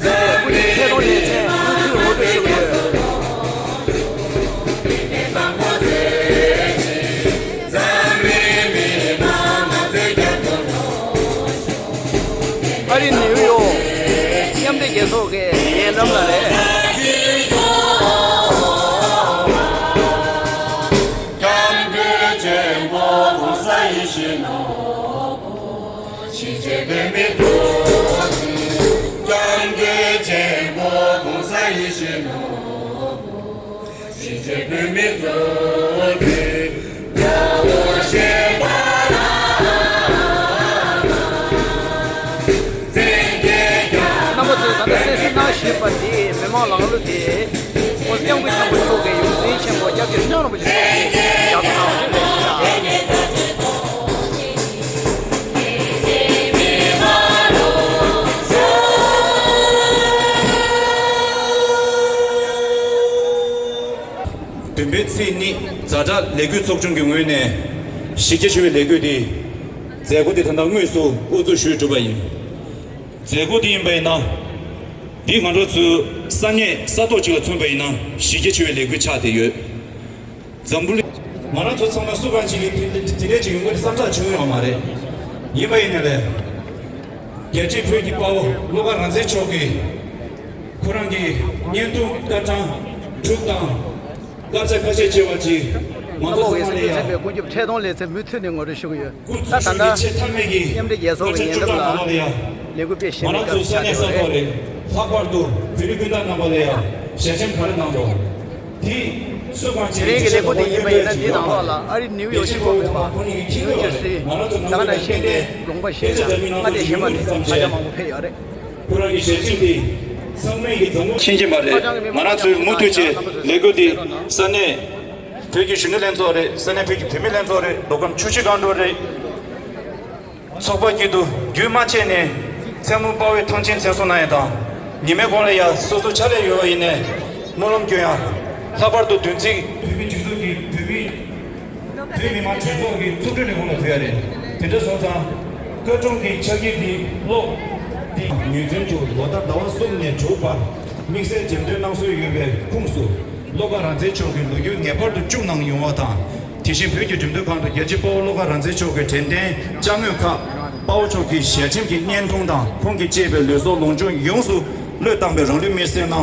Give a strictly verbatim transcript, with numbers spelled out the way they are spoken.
སྐུ་ཉིད་ཐད་གཏོང་ལེ་ཚན་མུ་མཐུད་ངོ་སྤྲོད་ཞུ་གི་ཡོད། ཨ་རི་ནིའུ་ཡོག་མཉམ་འབྲེལ་རྒྱལ་ཚོགས་ཀྱི་ཉེ་འགྲམ་ལ་རེད། སྐྱབས་མགོན་ཆེན་པོ་༸གོང་ས་ཡིད་བཞིན་ནོར་བུ། གཞིས་བྱེས་བོད་མིའི་གཙོ་མཛད། སྐྱབས་མགོན་ཆེན་པོ་༸གོང་ས་ཡིད་བཞིན་ནོར་བུ། གཞིས་བྱེས་བོད་མིའི་གཙོ་མཛད། དགྲ་བོ་གཞན་དག་ལ། བཙན་རྒྱལ་རྒྱ། རྣམ་པ་ཚོས་ད་ལྟ་གསན་གཟིགས་གནང་བཞིན་པ་འདི་མི་མང་ལང་ལུགས་དེ། ཁོང་སྐྱབས་མགོན་ཆེན་པོ་མཆོག་གི་ཡོངས་འཛིན་ཆེན་པོ་སྐྱབས་རྗེ་ཁྲི་བྱང་རིན་པོ་ཆེ་མཆོག་གིས་ཡག་པོ་གནང་བ་ཞིག་རེད་ཤག། བདུན་པའི་ཚེས་གཉིས་ཛ་དྲག་ལས་འགུལ་ཚོགས་ཆུང་གི་ངོས་ནས་གཞི་རྒྱ་ཆེ་བའི་ལས་འགུལ་འདི་མཛད་སྒོ་འདི་ད་ལྟ་དངོས་སུ་དབུ་འཛུགས་ཞུས་གྲུབ་པ་ཡིན། མཛད་སྒོ་འདི་ཡིན་པ་ཡིན་ན། འདི་ང་ཚོ་ཚོའི་ས་གནས་ས་ཐོག་ཅིག་ལ་མཚོན་པ་ཡིན་ན་གཞི་རྒྱ་ཆེ་བའི་ལས་འགུལ་ཆགས་བསྡད་ཡོད། འཛམ་བུ་གླིང་། ང་རང་ཚོ་ཚང་མ་སུ་གང་ཅིག་གིས་དེ་དེ་འདྲའི་ཅིག་ཡོང་གི་རེད་བསམ་ཐག་བྱུང་ཡོད་མ་རེད། ཡིན་པ་ཡིན་ན་ལས། རྒྱལ་གཅེས་བོད་ཀྱི་དཔའ་བོ་བློ་དགའ་རང་བཙན་མཆོག་གིས། ཁོ་རང་གི་བརྙན་ཐུང་སྐར་གྲངས་དྲུག་དང་། དཀར་ཆག་ཁ་ཤས་ཆེ་བ་ཅིག་མང་ཚོགས་ཚང་མ་ལ་ཡ། ཀུན་ཁྱབ་ཐད་གཏོང་ལེ་ཚན་མུ་མཐུད་ནས་ངོ་སྤྲོད་ཞུ་གི་ཡོད། སྐུ་ཚོགས་ཞུགས་མཁན་ཆེས་མཐའ་མའི་གི་མཉམ་འབྲེལ་རྒྱལ་ཚོགས་ཀྱི་ཉེ་འགྲམ་ལ་ལས་འགུལ་སྤེལ་བཞིན་པའི་སྐབས་ཆགས་ཀྱི་ཡོད་རེད། ལྷག་པར་དུ་བོད་རིགས་སྤུན་ཟླ་རྣམ་པ་ལ་ཡ་ཞལ་ཆེམས་ག་རེ་གནང་འདུག་དེ་སུ་གང་ཅིག་དེ་རིང་གི་ལས་འགུལ་དེ་ཡིན་པ་ཡིན་ན་འདི་ནང་ལོགས་ལ་ཨ་རི་ནིའུ་ཡོག་གཞིས་སྤོ་བོད་པ་ནིའུ་ཇར་སི་ད་ག་ནང་བཞིན་ཏེ་ལུང་པ་གཞན་ལ་མངའ་སྡེ་གཞན་པ་ནས་ཨ་ཅག་མང་པོ་ཕེབས་ཡོད་རེད། ཁོ་རང་གི་ཞལ་ཆེམས་དེ་ཚང་མས་ཀྱི་འཛམ་བུ་ཤེས་ཀྱི་མ་རེད། ང་རང་ཚོའི་མུ་མཐུད་ཀྱི་ལས་འགུལ་འདི་ས་གནས་བོད་ཀྱི་གཞོན་ནུ་ལྷན་ཚོགས་རེད། ས་གནས་བོད་ཀྱི་བུད་མེད་ལྷན་ཚོགས་རེད། མདོ་ཁམས་ཆུ་བཞི་སྒང་དྲུག་རེད། ཚོགས་པ་དཀྱིལ་དུ་རྒྱུན་མ་ཆད་ནས་མཚན་མོ་དཔའ་བོའི་ཐང་ཆེན་མཚན་གསོལ་གནང་ཡ་དང་། ཉི་མའི་གུང་ལ་ཡ་སོ་སོ་ཕྱག་ལས་ཡོད་པ་ཡིན་ནའི་སྨོན་ལམ་སྐྱོན་ཡ། ལྷག་པར་དུ་བདུན་ཚིགས་བོད་མིའི་སྒྲིག་འཛུགས་ཀྱི་བོད་མི། བོད་མི་མང་གྲོས་ཚོགས་ཀྱི་ཚོགས་དྲུང་ལས་ཁུངས་ལ་ཕུལ་ཡ་རེད། དེ་འདྲ་སོང་ཙང་། སྐར་གྲངས་ཀྱི་ཕྱག་འཁྱེར་འདི་ཀློག་འདི་ངོས་འཛིན་དུ་ལོ་ལྟར་ཟླ་བ་གསུམ་ནས་དྲུག་བར་དམིགས་བསལ་འགྲེམས་སྟོན་གནང་སྲོལ་ཡོད་པའི་ཁོངས་སུ། བློ་དགའ་རང་བཙན་མཆོག་གི་ལོ་རྒྱུས་ངེས་པར་དུ་བསྐྱུར་གནང་ཡོང་བ་དང་། དེ་བཞིན་བོད་ཀྱི་འགྲེམས་སྟོན་ཁང་དུ་རྒྱལ་གཅེས་དཔའ་བོ་བློ་དགའ་རང་བཙན་མཆོག་གི་དྲན་རྟེན་ཅ་དངོས་ཁག་དཔའ་བོ་མཆོག་གི་ཞལ་ཆེམས་ཀྱི་བརྙན་ཐུང་དང་ཁོང་གིས་གཅེས་པའི་ལུས་སྲོག་ལོངས་སྤྱོད་ཡོངས་སུ་བློས་བཏང་བའི་རང་ལུས་མེར་སྲེག་གནང་།